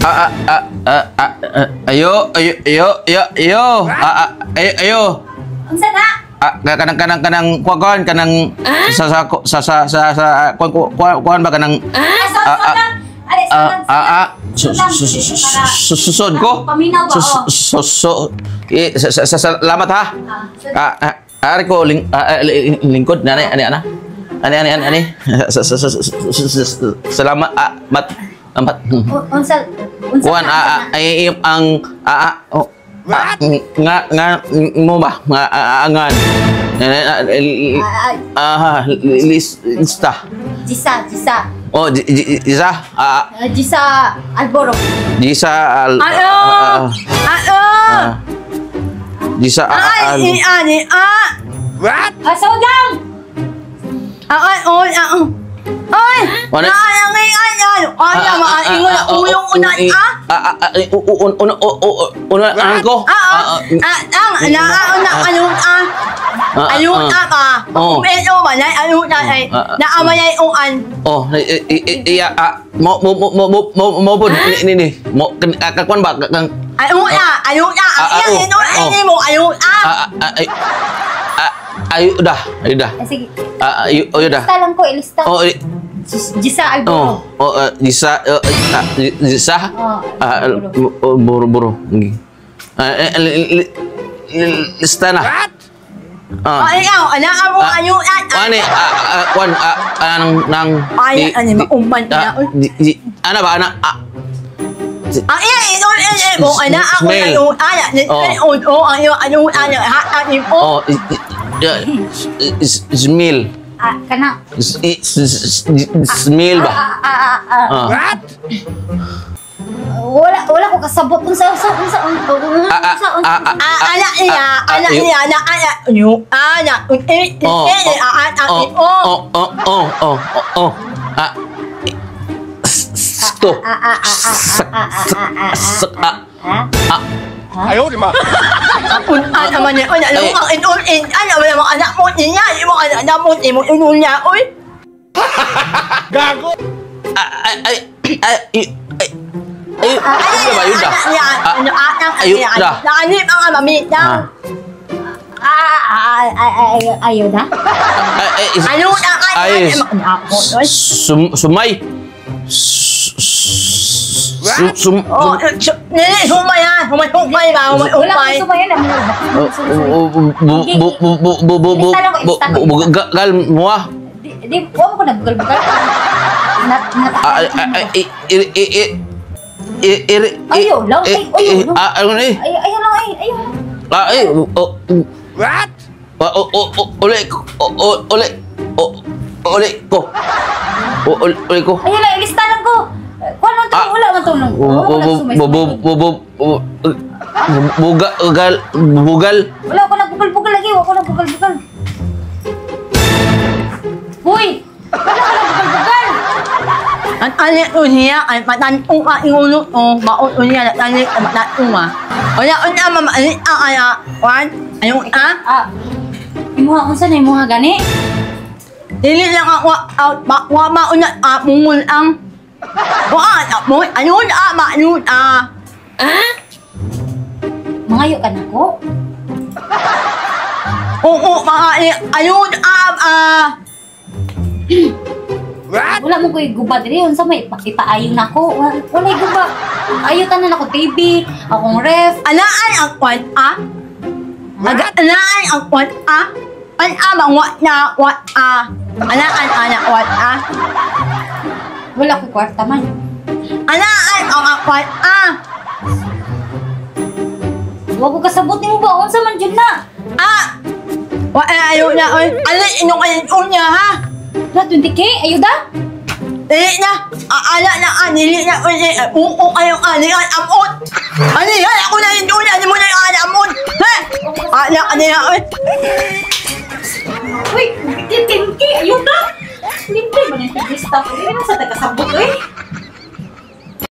Ah ah ah ah ah ah, ayo ayo ayo ayo ayo ah ah ayo ayo. Unsa na? Ah, kanang kanang kanang kuan kanang sa sa sa sa sa sa kuan kuan kuan ba kanang Ah, so, Ah, so ah, lang. Ali, so ah lang, ah ah so lang. susod ko. Paminaw ba, oh? So so eh, sa sa salamat ha. Ah, Ah, ah, ari ko ling, ah, ah, lingkod nani ani ana. Ani ani ani ani. Salamat ah, mat mat. Unsa unsa Kuan na, ah, unsa ah, na? Ay ang ah, ah, oh, ah, nga nga mo ba nga ah, ah, angan. Eh, eh, Ah, ah, ah, lista. Jisa, Jisa. Oh, Jisa, ah, Ah, Jisa Alboro. Jisa al Ano? ah, ah, Ano? ah. Jisa ah, Ay, al i ani ah. Ah, so lang. Ah, ay, oy, ah. Oy! Ano? Na ang ay ay ay. Ay, ma ingon ulong unan ah. Ah, ah, ah, un un un un ko. Ah, ah, ah, ang na ah, na ano ah. Ah, Ayun ah. ah ah. Oh. Umelo man ay ayun na ay. Ah, ah. Naama ay uan. Oh, iya ah, mo mo mo mo mo mo mo ni ni ni mo kakuan ba kang Ayun ah, ayun ah. Ah, ah, Ang oh, iyang oh. ini mo ayun ah. Ah ah ay ah ayo dah, ayo dah. Ah, sige. Ah, ayo ayo dah. Ilista lang ko, ilista. Oh, Jisa Alboro. Oh, oh, Jisa, ah, Jisa. Oh, Ah, Alboro. buru buru. Ah, eh, lista na. Ah. Ay, ikaw, anak mo Ah. ayun ah. Ani, ah, ah, kuan, ah, ah, nang, nang, Ay, di- ano, mauman na, ah, oy. ana ba, ana, ah, Ang iyang ingon ini mo anak ako Smell. ayun ah. Oh. Oh, oh, ayun ayun ah. Ha, ah, oh, smell. Ah, kana. Smell ba? Ah, ah, ah, ah. Ah. Wala wala ko kasabot unsa unsa unsa unsa Ah, ah, unsa unsa. ah, ah, Ah, anak niya, anak ayo. niya, anak anak niyo, anak, eh, Oh, eh, oh, ah, ah, oh, oh, oh, oh, oh, oh, oh, oh, ah, sto, Ah, ah, ah, ah, sak, ah, ah, ah, ah, ah, sak, ah, ah. ah, un, ah, naman niya, oy, alam mo, ang inul, in, alam mo naman, anak mo, niya, mo, anak mo, mo, inul niya, oy. Ah, ay, ay, ay, ay, ay, ay, ay, ba, yun dah. Anak niya, Ah, ano, anak ayun niya, dah. naanip ang mami, Ah. Ah, ah, ah, ah, ayaw na. Ay, ay, ano, ang, ay, ay, ay, sumay, sum, sum, oh, nili, humay, ha, humay, humay ba, humay, Wala humay. ko sumayon na. bu, bu, bu, bu, bu, bu, bu, Ilista lang ko, ilista ko. bu, gal, mua, Di di wa mo ko nagbugal-bugal. Nat nat. ah, ay, ay, i, i, i, i, i, i, Ayaw lang, ay, ayaw lang. Ah, ano eh? Ay, ayaw lang ay, ayaw. Ah, eh, oh, What? ah, oh, oh, oh, uli, oh, oh, uli, oh, uli ko. Oh, uli, uli ko. Ayaw lang, ilista lang ko. Kuan man to, Ah. wala man to nung. Bu, Wala ko bu, nagsumay. bu, bu, bu, bu, bu, buga, gal, bugal. Wala ko nagbugal-bugal lagi, wala ko nagbugal-bugal. Hoy! Wala ko nagbugal-bugal. Ang alit ko niya, ay matanong ka ingulo o maon niya, alit ko matanong ah. Wala, una, mama, alit ang ala, wan, ayun ah. Ah. Imuha unsa na imuha gani? Dili lang ako, out, ma, wa, mauna, ah, mungol ang. Wa, ah, mo, ayun ah, maayun ah. Mangayo ka nako. Oo, mga, ayun ah, ah. What? Wala mo ko'y guba diri unsa may ipaayo nako. Wala walay guba. Ayo tanan ako TV, akong ref. Anaan ang kwan ah? Aga, anaan ang kwan ah? An ah, bang wa na, wa ah. Anaan, ana, wa ah. Wala ko kwarta man. Anaan ang kwan ah? Wa ko kasabot nimo ba unsa man jud na? Ah! Wa, eh, ayaw na, oy. Alin, inong ayun niya, ha? Wala 20K ayo da? Dili na! Aala na, ah, dili na, oy, eh, oo, kayo, ah, dili, amot! Ano yan? Ako na yun, doon, ano mo na yung amot! Ha? Ala, ano na, oy. Uy, 10K ayo da. Libre ba nang lista ko? Dili man sa tagasabot oy.